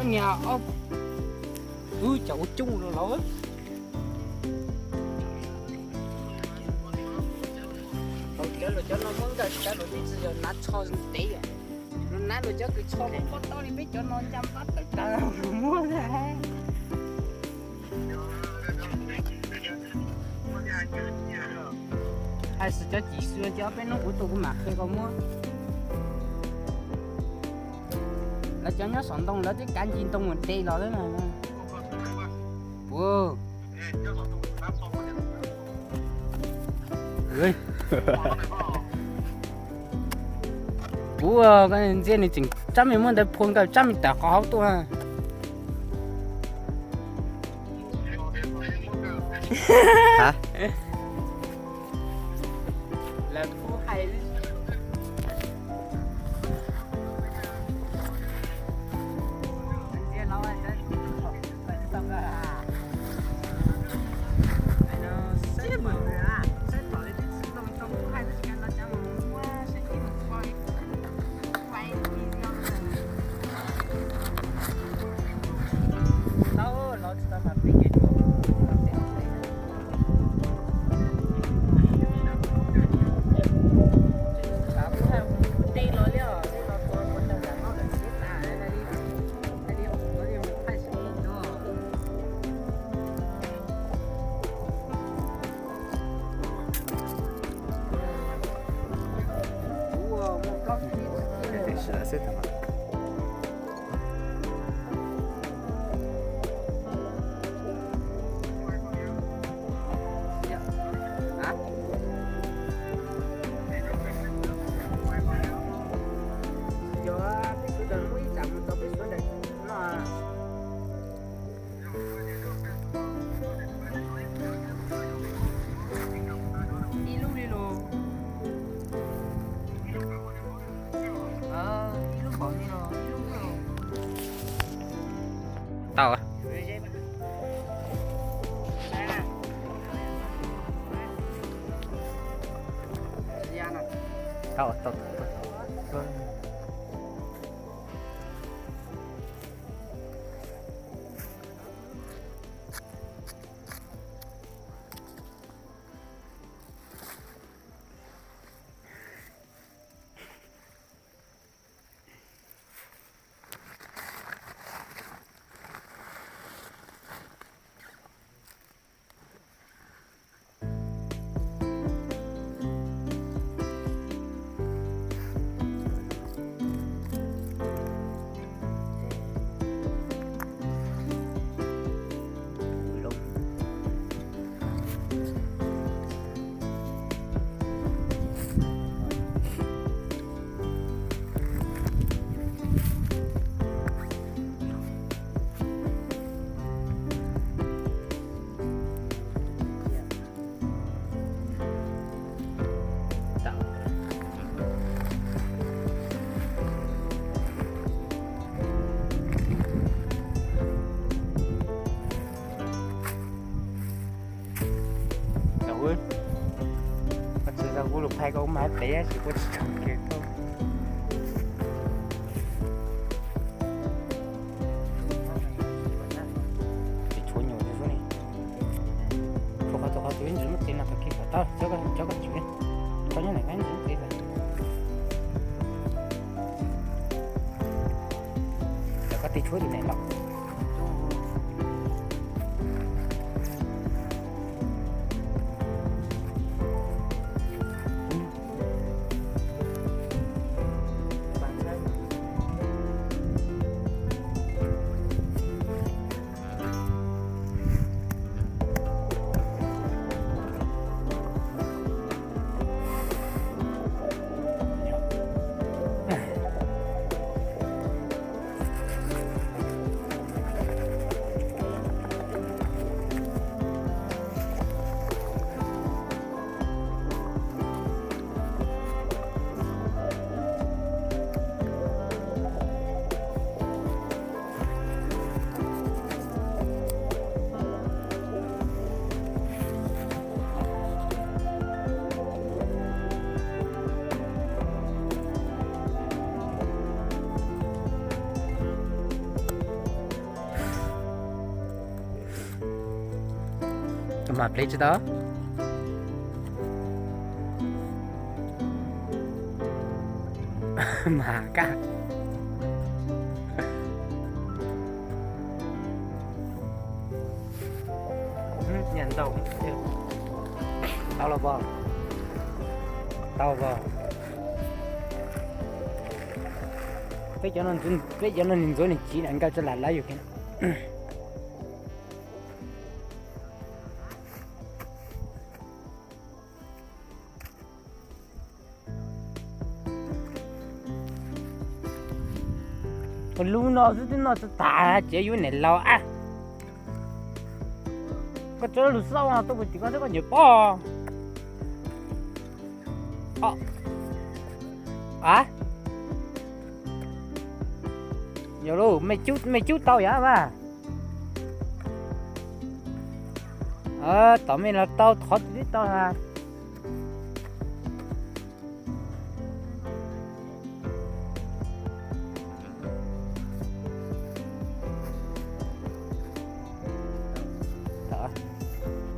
Niag ob, wb cov ua coob los los. Cov, cov no muab nkawd cov luag twb tsis yog hnav tsho ntev yom. Luag hnav luag cov kws tsho pob tau li peb cov no ncaj npab tawv tawv muab. Hais xwm cov cim xwm ces ob peb hnub kuv tuaj kuv mam qhia koj muab. Lawv cov nyob saum ntoo lawv twb kav ncig ntoo mus de los lawm na. Puag, puag, ntxiab nws tseem tsab me muab ntawd phua nkawd tsab me tawm qhov hauv tuaj. Ib lub li los? Ib lub npaum li los ib lub los? Tau. Tau, tau, tau, tau. Tsis tau kuv lus phais koj kuv mam hais pem tsis kuv tsis tau kev koj. Ces tshuav nyuam tshuav ni, tshuav qhov tus qhov tus ib ntsis muab tes no tag kis kom tau cov koj cov koj tsum li, tau nyob ntawm koj ib ntsis muab tes los. Cov koj tes tshuav tus ntawm los. Mas pleb tsis tau. Mas kaj. Tau los pog? Tau pog? Peb cov no, peb cov no nws ntxuav nws tsiv na, nkawd tsis lam lawv yus kiag. Lub no xwb twb noj tag tsev yuav niam laus a. Koj tso lus xauj tuaj puag tim koj xwb koj nyiam pob. A, yog lub me cub tau yam mas. Tom me los tau, thov twb tau.